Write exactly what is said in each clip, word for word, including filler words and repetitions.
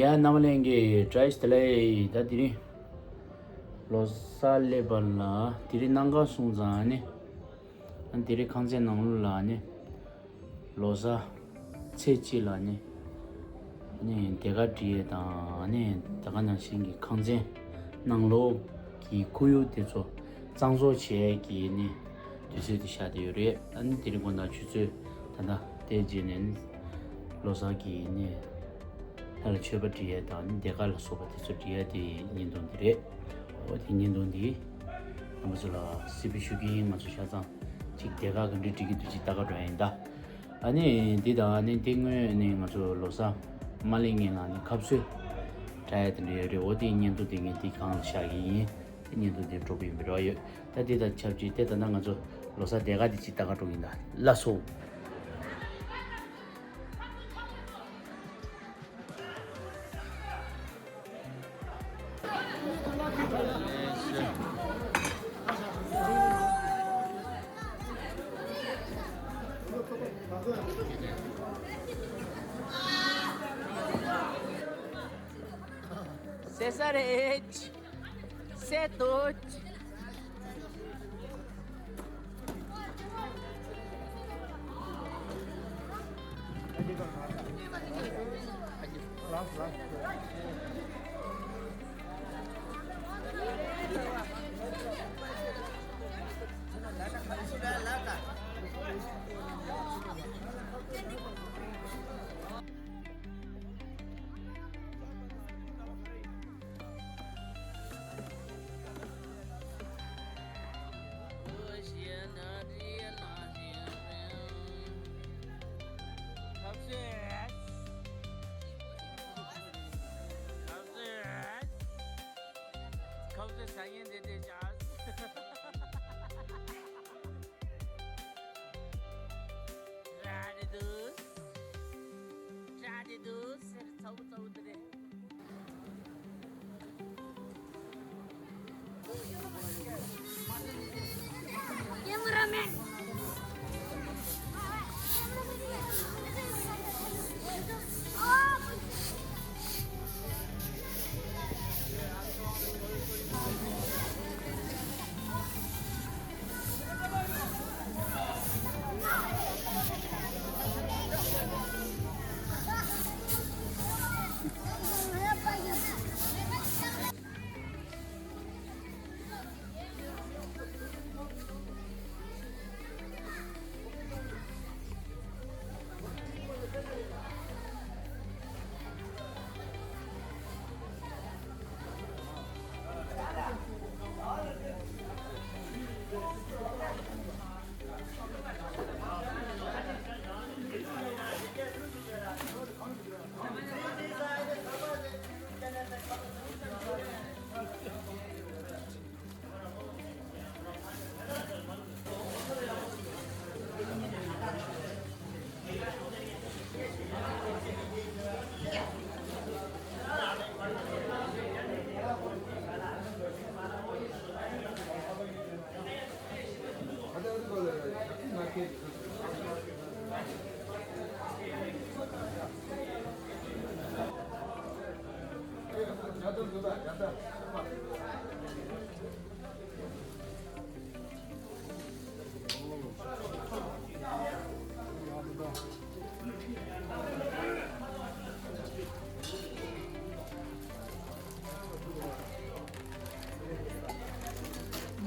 ཡ། རྣམ་པ་ལྷན་རྒྱས་བཀྲ་ཤིས་བདེ་ལེགས། ད་དེ་རིང་ལོ་གསར་སླེབས་པ་ལ་དེ་རིང་གནམ་གང་སོང་ཙང་ནི། ཨ་ནི་དེ་རིང་ཁང་ཚན་ནང་ལོགས་ལ་ནི་ལོ་གསར་ཚེས་གཅིག་ལ་ནི་ཨ་ནི་སྡེར་ཁ་སྒྲིག་ཡས་དང་། ཨ་ནི་ད་ག་ནང་བཞིན་གྱི་ཁང་ཚན་ནང་ལོགས་ཀྱི་ཁོར་ཡུག་དེ་ཚོ་གཙང་བཟོ་བྱེད་ཡས་ཀྱི་ནི་དུས་ཚོད་དེ་ཤར་བསྡད་ཡོད་རེད། ཨ་ནི་དེ་རིང་དགོང་དག་ཆུ་ཚོད་ད་ལྟ་དེ་རྗེས་ནས་ནི་ལོ་གསར་གྱི་ནི། ལྷ་ལ་མཆོད་པ་སྒྲིག་ཡས་དང་ནི་སྡེར་ཁ་ལ་སོགས་པ་དེ་ཚོ་སྒྲིག་ཡས་དེ་བརྙན་ཐུང་འདི་རེད། འོ་དེ་བརྙན་ཐུང་འདི་རྣམ་པ་ཚོ་ལ་གཟིགས་འབུལ་ཞུ་གི་ཡིན། ང་ཚོ་ཆ་ཚང་གཅིག་སྡེར་ཁ་ག་འདྲ་སྒྲིག་གི་འདུག་ཅིག་ལྟ་ག་འགྲོ་ཡ་ཡིན་ད། ཨ་ནི་འདི་དང་ཨ་ནི་འདི་སྔོན་ནས་ང་ཚོ་ལོ་གསར་མ་སླེབས་སྔོན་ལ་ནི་ཁ་གསོ་འཁྲབ་ཡས་དེ་འདྲ་ཡོད་རེད། འོ་དེ་བརྙན་ཐུང་དེ་ངས་འདི་སྒང་ལ་བཞག་གི་ཡིན། དེ་བརྙན་ཐུང་དེ་འགྲོ་གི་ཡིན་པའི་རེ་བ་ཡོད། ད་དེ་དང་ཆབས་ཅིག་དེ་ད་ལྟ་ང་ཚོ་ལོ་གསར་སྡེར་ཁ་དེ་ཅིག་ལྟ་ག་འགྲོ་གི་ཡིན་ད། ལགས་སོ། ཟེར་ས་རེད། ཟེར་འདུག། ཁབ་ཟས་ཟ་མཁན་དེ་དེ་བྱ། ར་རེ་འདུག་ར་རེ་འདུག་ཟེར། ཚ་བོ་ཚ་བོ་དེ་རེད།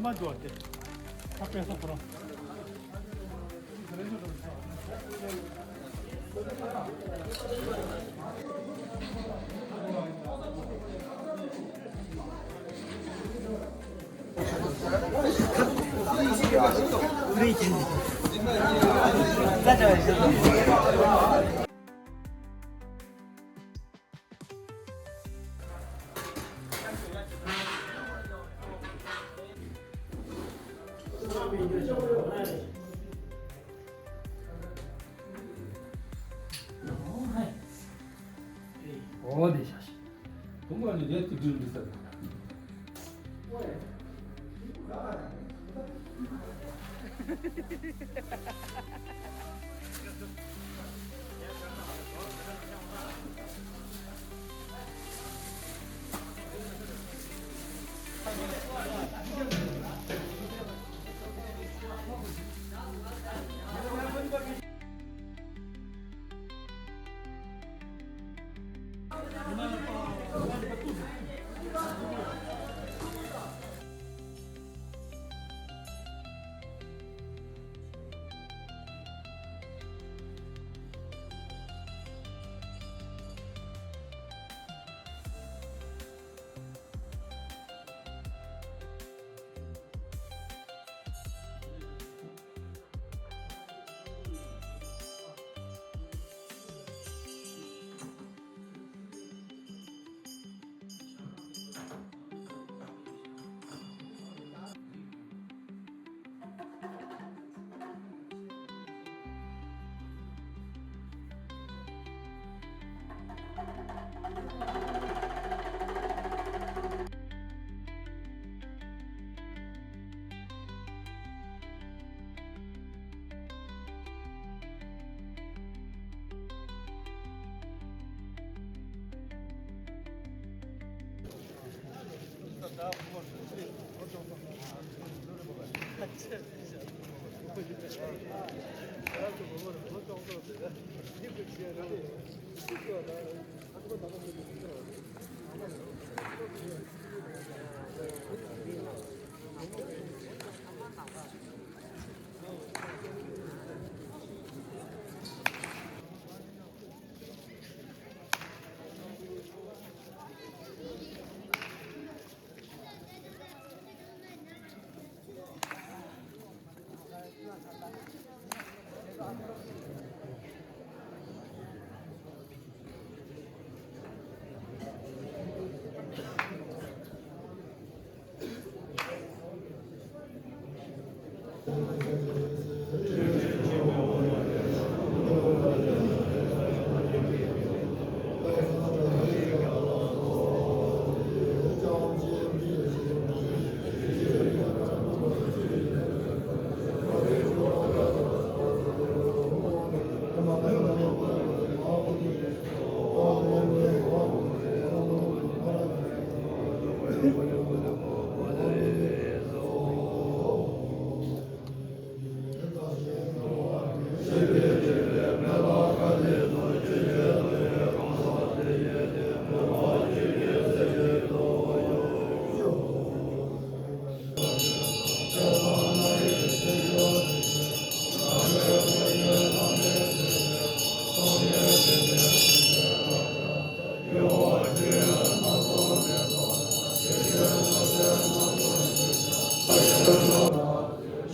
མ་འགྲོ་སྟེ། ད་དཔེ་ས་ཁོ་རང་། འོ་དེ་ཤ་ཤ། བུ་མོ་ནི་རེད་དེ་འདྲ་འདྲ་ཟེར།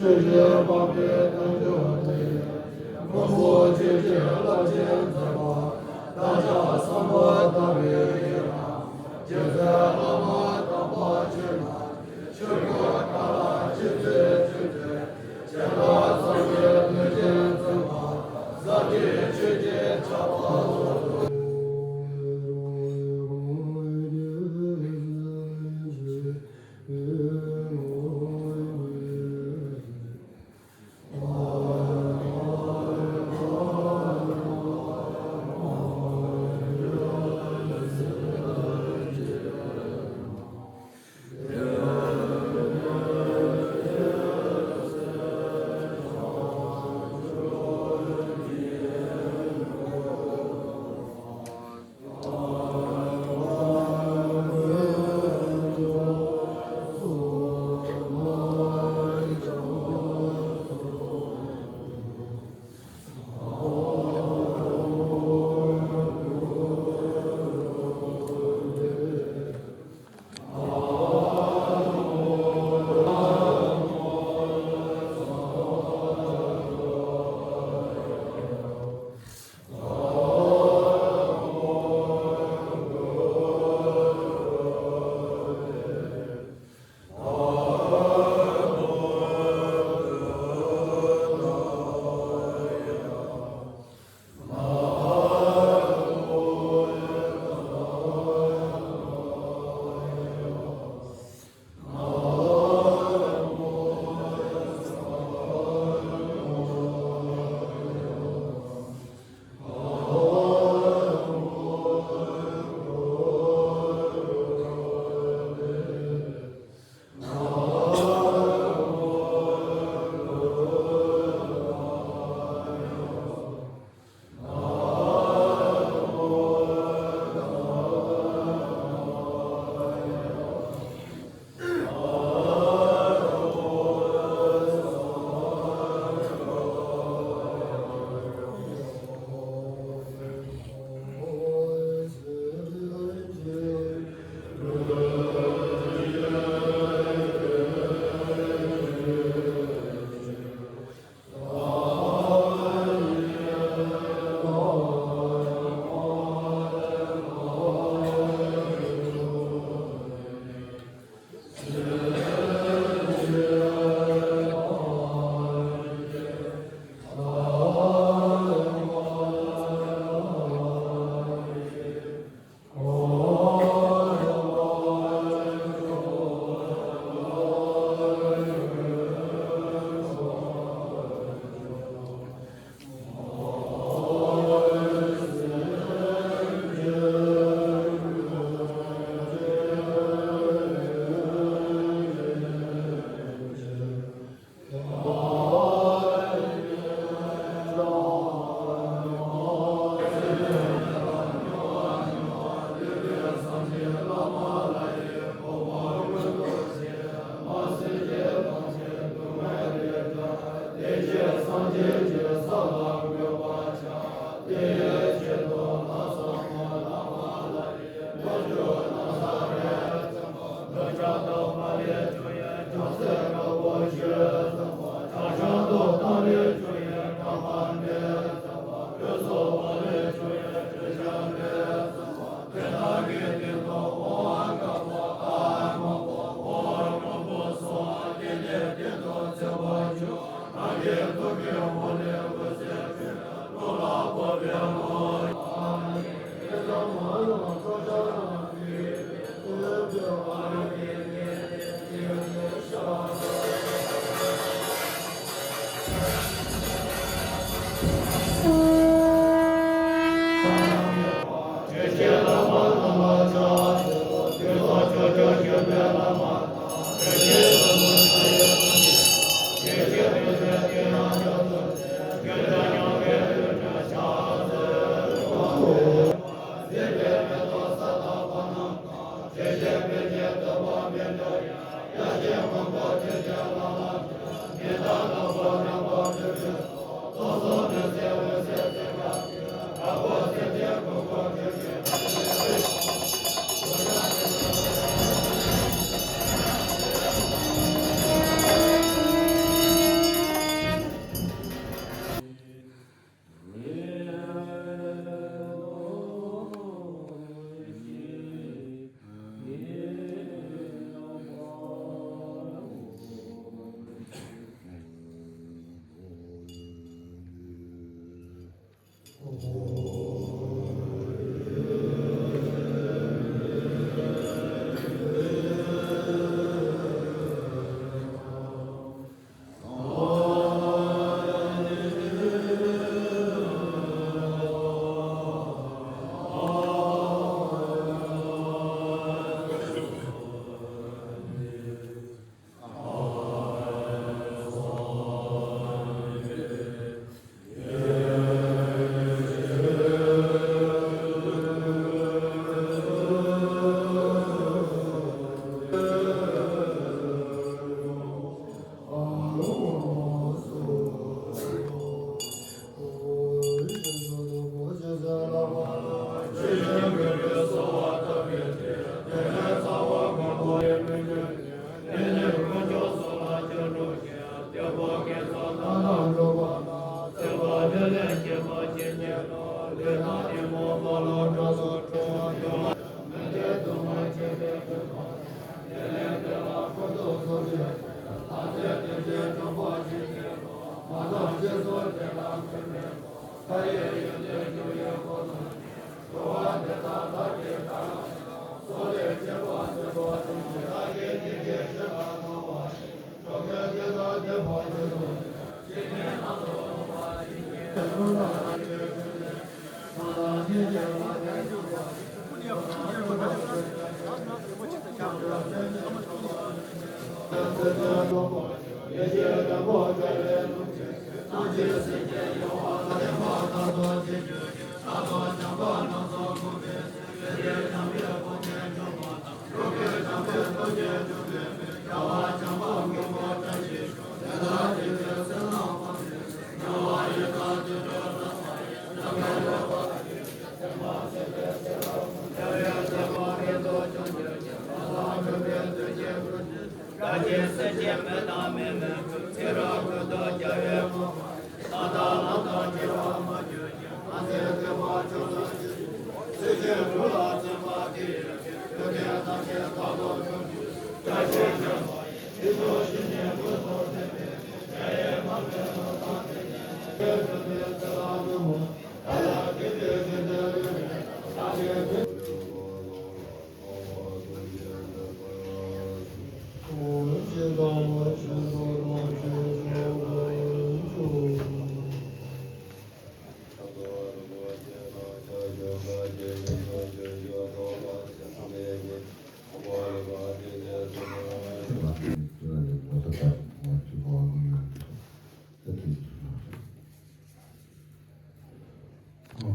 ཆོས་ཀྱི་དཔལ་གྱི་རྣལ་འབྱོར་ནི། མགོན་པོ་ཆོས་ཀྱི་བླ་ཆེན་མཛད་པ། བདག་ཅག་བསམ་པ་ལྟ་བུའི་ཡིད་རང་། རྗེ་བཙུན་བླ་མ་དམ་པ་ཆོས་རྣམས། ཆོས་སྐུ་མཐའ་ལ་ཕྱིན་པའི་ཆོས་ཀྱི། བྱིན་རླབས་སངས་རྒྱས་བསྟན་པའི་བཙུན་པ། ཟབ་རྒྱས་ཆོས་ཀྱི་ཆར་པ་སོགས་སུ།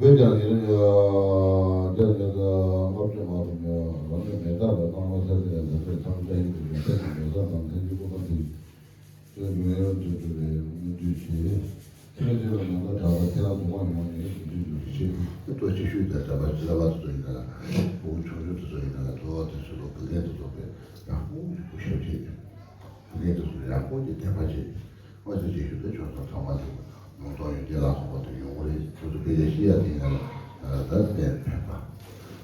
དཔེ་ཀྱང་ཡིན། ཡང་ཀྱང་ཡིན། ལྔ་བཅུ་ང་དྲུག་ནས་རང་ཉིད་མེ་སྟག་ལ་གནང་བ་ས་དེ་ཡང་འཛམ་བུའི་ཐང་ཀ་ཡིན་པའི་ཡོན་ཏན་གྱི་མེ་སྟག་དང་ལྷན་ཅིག་སྐུ་པར་འདི་ཡོད་ཡོད་དུ་འགྲོ་བའི་སྨོན་འདུན་བྱེད། ཚེ་འདི་ལ་ནམ་མཁའ་གྲགས་པ་ཁྱེད་རང་གདུང་བ་ཡོངས་ནས་སྨོན་འདུན་ཞུ་ཞེས། ལྟོ་ཆེ་ཤོས་དང་འདྲ་བ་ཇི་ལྟ་བ་དེ་ཚོ་ཡིན་ན་ལ། ཕྲུ་གུ་ཆུང་ཆུང་དེ་ཚོ་ཡིན་ན་ལ། གཙོ་བོ་དེ་ཚོ་ལ་བུ་རྒན་དེ་ཚོ་དཔེ་ཡག་པོ་ཞིག་གུས་ཞབས་བྱེད། བུ་རྒན་དེ་ཚོ་ཡག་པོ་ཞིག་དད་པ་བྱེད། ཨོ་ཙི་ཅིག་ཞུ་དུས་ཁྱོད་ཚོ་ཚང་མ་དེ་ལུང་རྟོགས་ཡོན་ཏན་ལ་སོགས་པ་དེ་ཡོང་གི་རེད། ཁྱོད་ཚོ་དཔེ་ཆ་ཤེས་ཡ་དེ་ཡིན་ན་ལ་ད་དཔེ་ཕན་པ།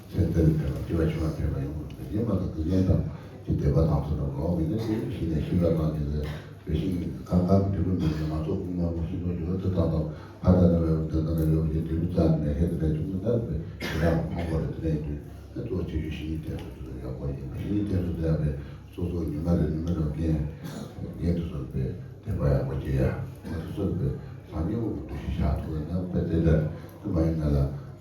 ཚེ་འདིར་ཕན་པ། སྐྱེ་བ་ཕྱི་མར་ཕན་པ་ཡོང་གི་རེད། དེ་མ་གཏོགས་དགེ་རྒན་དང་ཅིག་དད་པ་དང་ཚོ་ལ་ལོག་ཡིན་ན་དེ་གཞི་ནས་ཤི་བ་དང་དེ་ཚོ་ བེ་ཤིང་གང་གང་འབྲས་བུ་མེད་ནས་མ་གཏོགས་དབུ་མ་མ་ཤེས་པ་ཡོད་དེ་དང་དང་ཕ་དང་ནང་བའི་དེ་དང་ཡོད་པའི་འབྲས་བུ་རྩ་ནས་ཧེ་དེ་འདྲ་བྱུང་ན་ད་བེ་རང་ཕོངས་པ་རེད། དེ་ནས་དུས་ད་ལྟོ་ཆེ་ཆུང་ཤིང་ཡིན་དེ་ཚོ་ཡག་པོ་ཡིན། བེ་ཤིང་ཡིན་དེ་ཚོ་དེ་བེ་སོ་སོ་ཉི་མ་རེ་ཉི་མ་རེ་རྒན་རྒན་དེ་ཚོ་བེ་དད་པ་ཡག་པོ་བྱེད་ཡ་ང་དེ་ཚོ་བེ་སང་ཉིན་འོག་འདུ་ཤེས་བཞག་ཐུབ་ན་བེ་དེ་འདྲ་དེ་མ་ཡིན་ན་ལ་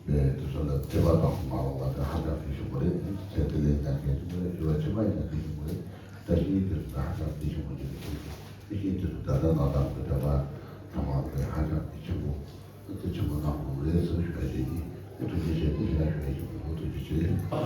བེ་དེ་ཚོ་ལ་དད་པ་དང་མ་ལོག་པ་དེ་ཧ་ཅང་གལ་ཆེན་པོ་རེད། ཚེ་དེ་ལས་ཀྱང་གལ་ཆེན་པོ་རེད། དུས་བ་ཕྱི་མ་ཡིན་ན་གལ་ཆེན་པོ་རེད། བཀྲ་ཤིས་དེ་ཚོ་ཧ་ཅང་གལ་ཆེན་པོ་ཅིག་རེད་ཤེས་ཀྱི། བཀྲ་ཤིས་དེ་ཚོ་ད་ལྟ་ན་དང་གི་འདྲ་པ་ཚང་མ་དེ་ཧ་ཅང་གལ་ཆེན་པོ་དེ་ཆེན་པོ་གནང་དགོས་རེད་ཟེར་ཞུ་བ་ཞིག་ཡིན། ཐུགས་རྗེ་ཆེ། དེ་ཞེ་དྲག་ཞུ་བ་ཞིག་མི་འདུག་ཐུགས་རྗེ་ཆེ།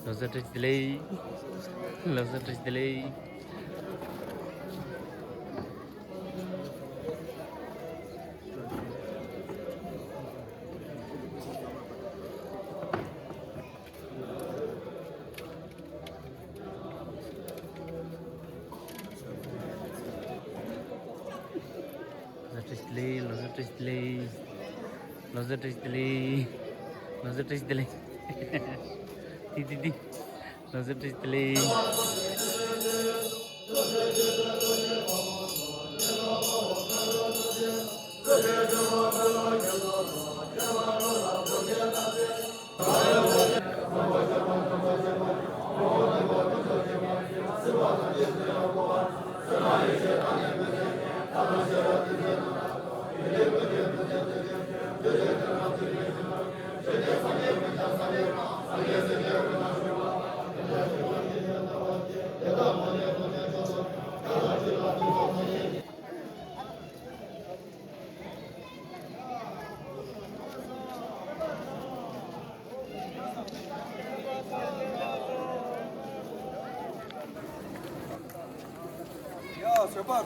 ལོ་གསར་བཀྲ་ཤིས་བདེ་ལེགས། ལོ་གསར་བཀྲ་ཤིས་བདེ་ལེགས། ལོ་གསར་བཀྲ་ཤིས་བདེ་ལེགས། ལོ་གསར་བཀྲ་ཤིས་བདེ་ལེགས། ལོ་གསར་བཀྲ་ཤིས་བདེ་ལེགས། ལོ་གསར་བཀྲ་ཤིས་བདེ་ལེགས། ཏི་ཏི་ཏི། ལོ་གསར་བཀྲ་ཤིས་བདེ་ལེགས།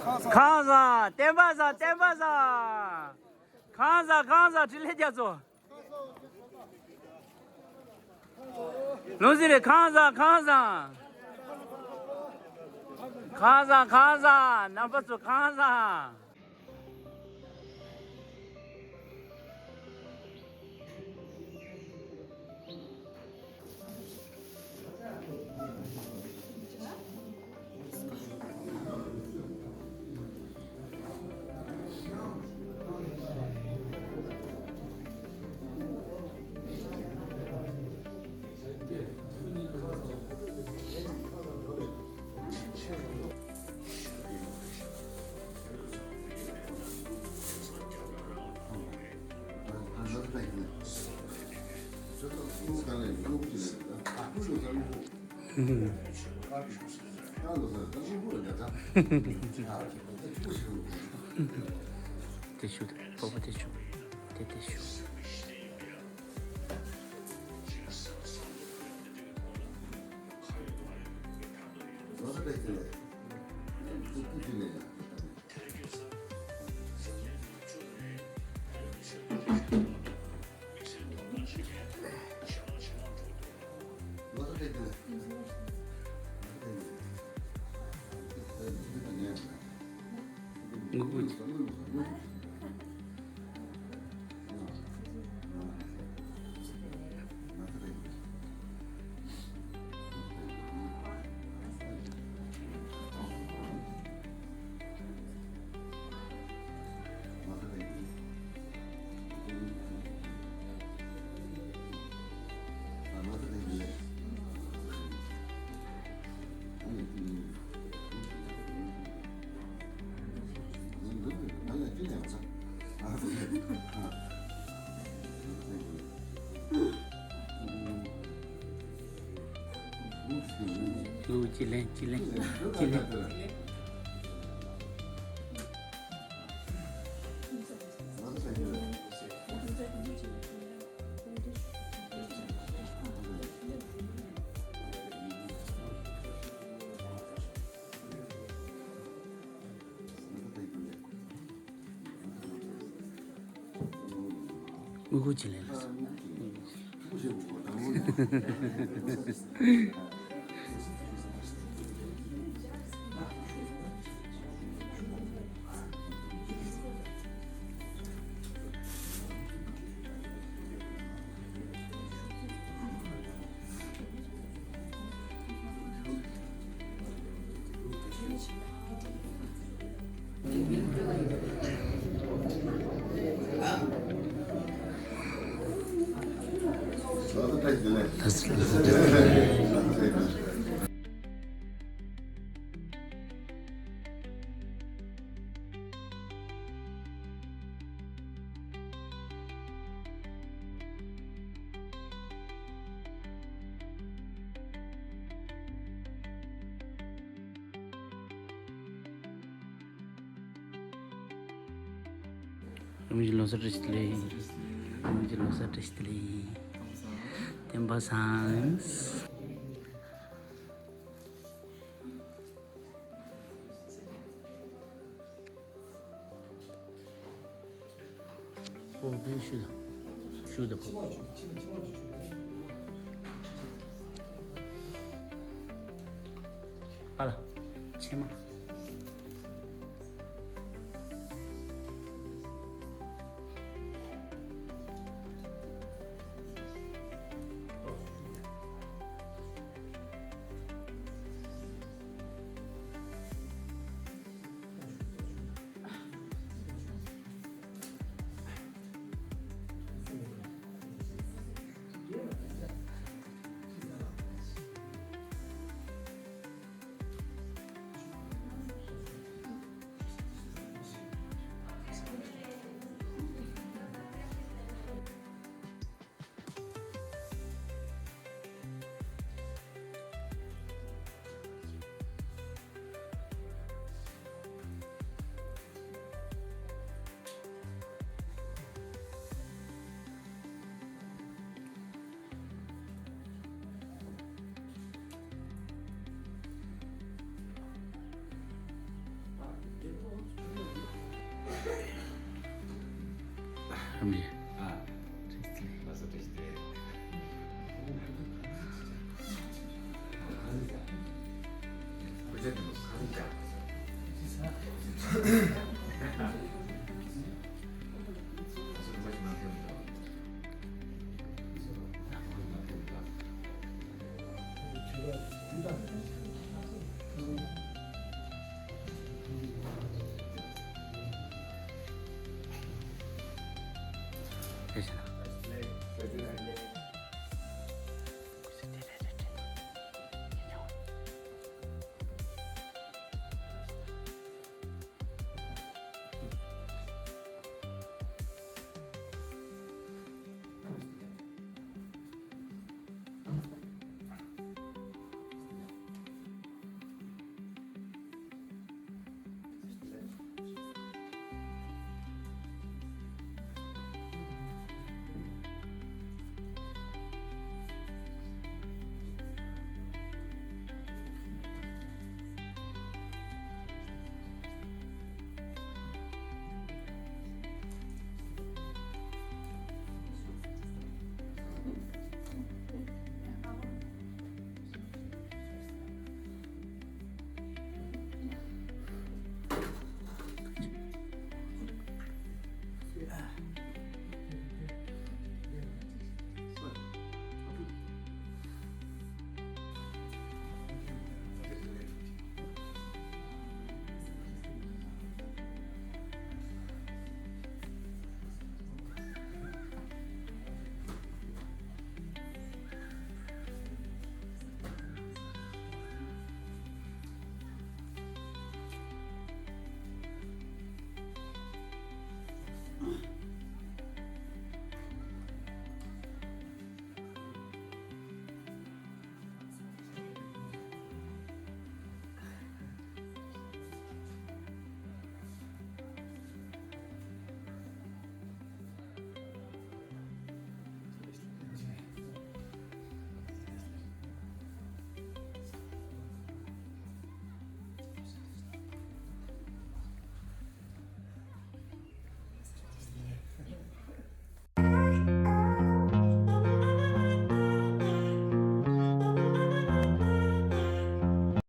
ཁམས་བཟང་། བསྟན་པ་བཟང་། བསྟན་པ་བཟང་། ཁམས་བཟང་། ཁམས་བཟང་། འཕྲིན་ལས་རྒྱ་མཚོ། ལུང་ཟིན་རེད། ཁམས་བཟང་། ཁམས་བཟང་། ཁམས་བཟང་། ཁམས་བཟང་། རྣམ་པ་ཚོ་ཁམས་བཟང་། དེ་ཆུ་དེ་པོ་པོ་དེ་ཆུ་དེ་དེ་ཆུ། ལུག་ཅི་ལེན་ཅི་ལེན་ཅི་ལེན། མི་གུ་ཅི་ལེན་ལ། རིན་པོ་ཆེ་ལོ་གསར་བཀྲ་ཤིས་བདེ་ལེགས། རིན་པོ་ཆེ་ལོ་གསར་བཀྲ་ཤིས་བདེ་ལེགས། བསྟན་པ་བཟང་། ཨོ་བུ་ཤུ་ལ་ཤུ་ད་པ་ལ་ཕྱེ་མ།